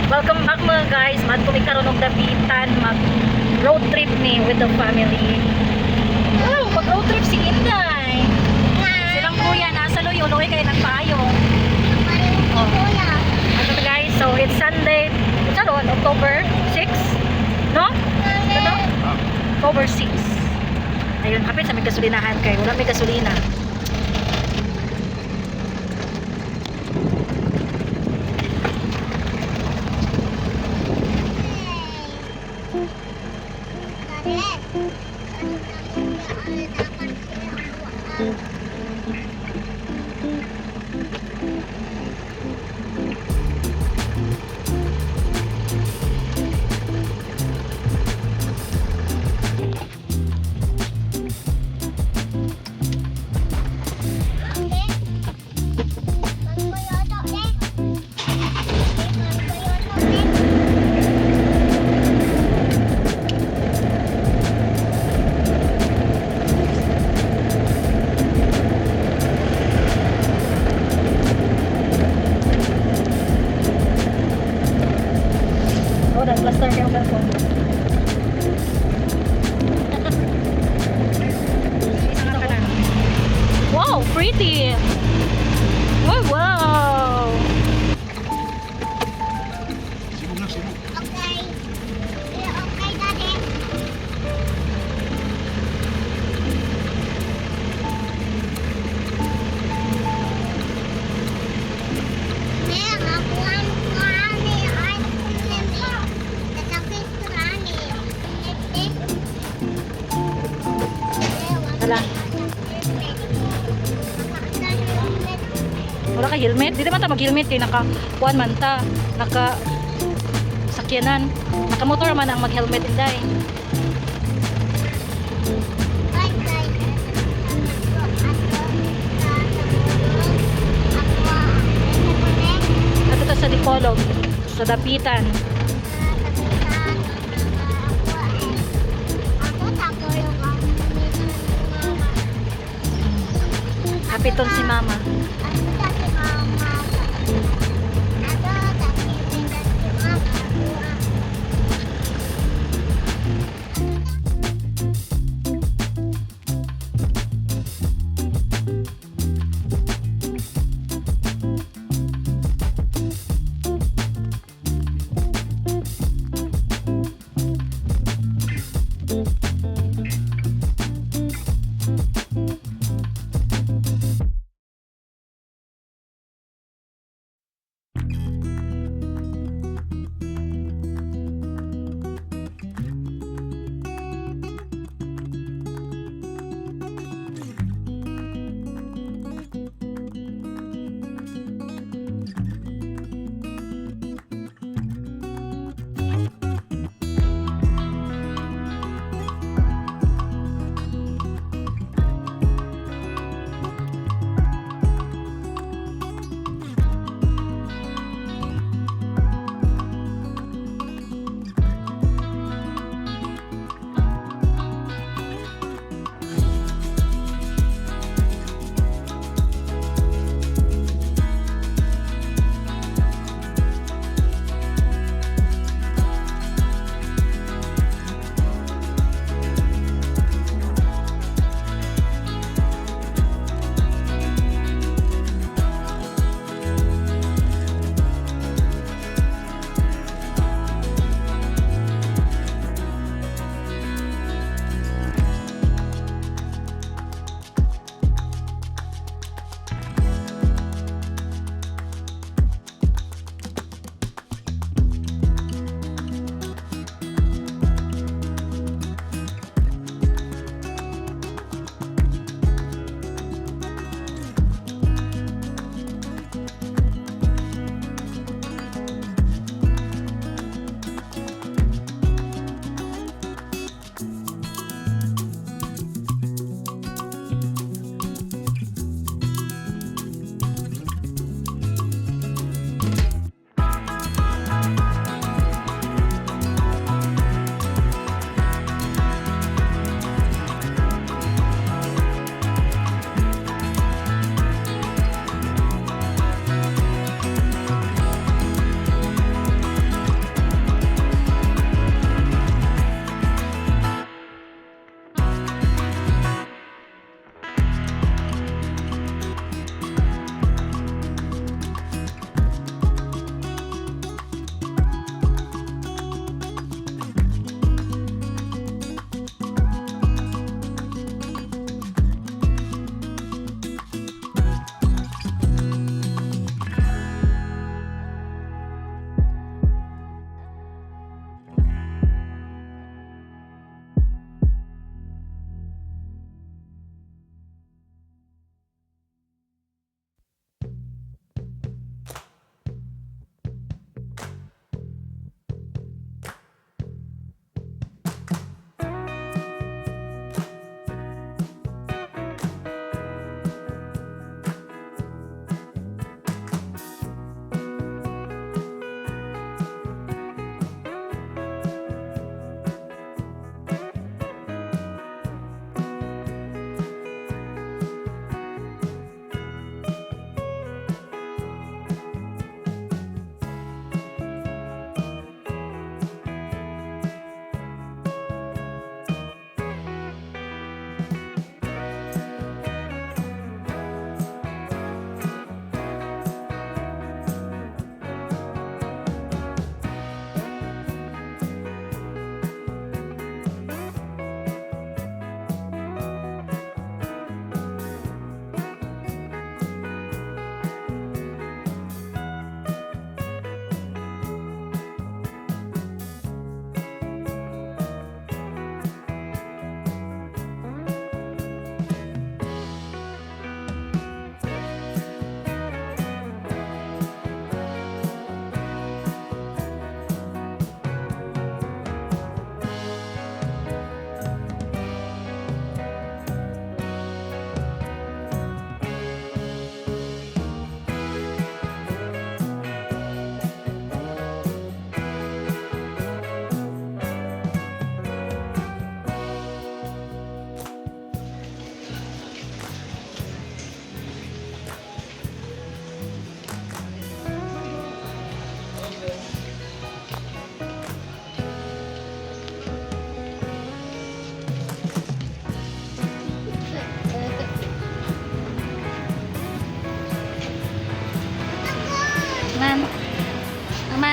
Welcome back, mga guys. Maadto mi karon og Dapitan, mag road trip mi with the family. Wow, mag road trip si Inday. Silang kuya nasa luyo, luoy kay nagpaayo. Oh. Ano, guys, so it's Sunday. Karon, October 6, no? Ano? October 6. Ayun, hapit sa may gasolinahan kay wala may gasolina. Oh, nag-cluster kayo ko. Wow, pretty. Wow. Sibog na, sibog. Okay. Okay, Daddy. Hala. Wala ka helmet? Di naman ta mag-helmet kay naka kuan man ta, naka sakyanan. Naka motor man ang mag-helmet, Inday. Ato ta sa Dipolog, sa Dapitan. Hapiton si Mama.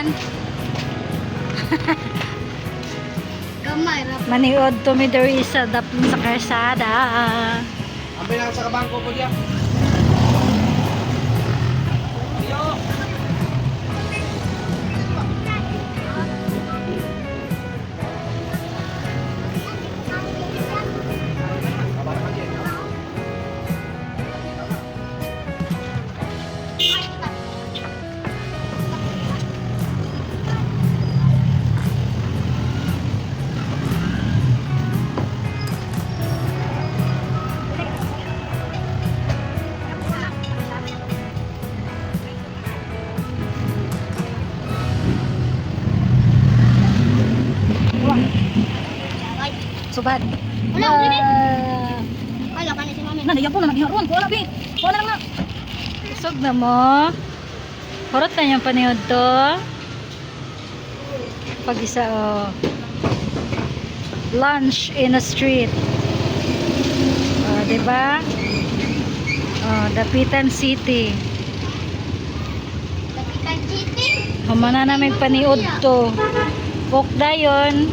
Dapitan. Gamay ra. Maniod to mi diri sa kalsada. Ang pinaka sa kabangko po diya. Subad. Wala, wala. Ah. Wala ka na si mami. Na, naiyak po na naghiharuan. Kuha na, bi. Kuha na lang na. Isog na mo. Horot na niyang paniod to. Pag isa, oh. Lunch in a street. Oh, diba? Oh, Dapitan City. Dapitan City. Humana na may paniod to. Walk dayon.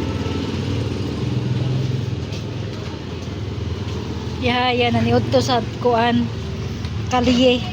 Yeah, yan naniod to sa kuan. Kalye.